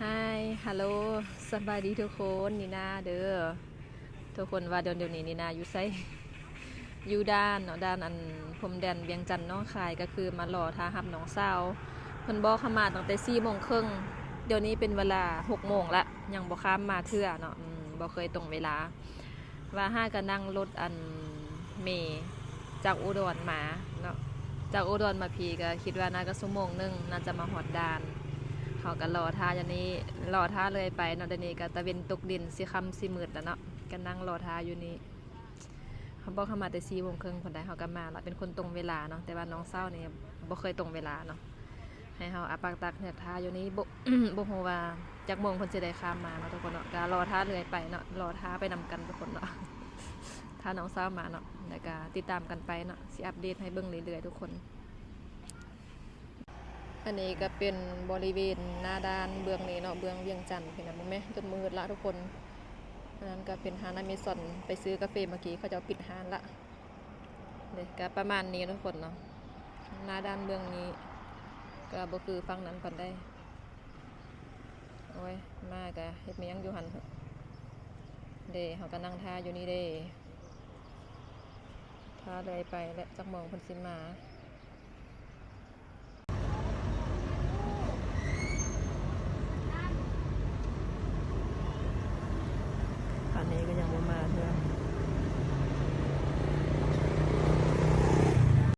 Hi Hello ສະບາຍດີທຸກຄົນ ນີນາເດີ. ທຸກຄົນວ່າດຽວນີ້ນີນາຢູ່ໃສ? ຢູ່ດ່ານເນາະ ດ່ານອັນພົມແດນວຽງຈັນໜອງຄາຍ ກໍຄືມາລໍຖ້າຮັບນ້ອງສາວ. ເພິ່ນບອກເຂົ້າມາຕັ້ງແຕ່ສີ່ໂມງເຄິ່ງ ດຽວນີ້ເປັນເວລາຫົກໂມງລະ ຍັງບໍ່ຂ້າມມາເທື່ອເນາະ. ອືມ ບໍ່ເຄີຍຕົງເວລາ. ວ່າຫາກະນັ່ງລົດອັນເມຈາກອຸດອນມາເນາະ ຈາກອຸດອນມາພີ້ກະຄິດວ່າໜ້າກະຊົ່ວໂມງໜຶ່ງ ໜ້າຈະມາຮອດດ່ານ. ເຮົາກະລໍຖ້າຢູ່ນີ້ ລໍຖ້າເລື້ອຍໄປເນາະ. ດຽວນີ້ກະຕາເວັນຕົກດິນ ຊິຄ່ຳຊິມືດລະເນາະ ກະນັ່ງລໍຖ້າຢູ່ນີ້. ເຂົາບອກເຮົາມາແຕ່ສີ່ໂມງເຄິ່ງພຸ້ນໃດ ເຮົາກະມາລະ ເປັນຄົນຕົງເວລາເນາະ. ແຕ່ວ່ານ້ອງສາວນີ້ບໍ່ເຄີຍຕົງເວລາເນາະ. ໃຫ້ເຮົາອາປາກຕາກແດດຖ້າຢູ່ນີ້ ບໍ່ ບໍ່ຮູ້ວ່າຈັກໂມງເພິ່ນຊິໄດ້ຂ້າມມາເນາະທຸກຄົນເນາະ. ກະລໍຖ້າເລື້ອຍໄປເນາະ ລໍຖ້າໄປນຳກັນທຸກຄົນເນາະ. ຖ້ານ້ອງສາວມາເນາະ ແລ້ວກະຕິດຕາມກັນໄປເນາະ ຊິອັບເດດໃຫ້ເບິ່ງເລື້ອຍໆທຸກຄົນ. ອັນນີ້ກະເປັນບໍລິເວນໜ້າດ່ານເບື້ອງນີ້ເນາະ ເບື້ອງວຽງຈັນພີ້ນະ. ເບິ່ງແມະ ມືດລະທຸກຄົນ. ອັນນັ້ນກະເປັນຮ້ານອາເມຊອນ ໄປຊື້ກາເຟເມື່ອກີ້ ເຂົາເຈົ້າປິດຮ້ານລະ. ເດ້ ກະປະມານນີ້ເນາະທຸກຄົນເນາະ ໜ້າດ່ານເບື້ອງນີ້ ກະບໍ່ຄືຝັ່ງນັ້ນປານໃດ. ໂອ້ຍ ມາກະເຮັດແມ່ນຫຍັງຢູ່ຫັ້ນເດ. ເຮົາກະນັ່ງຖ້າຢູ່ນີ້ເດ ຖ້າເລື້ອຍໄປແຫຼະ ຈັກໂມງເພິ່ນຊິມາ.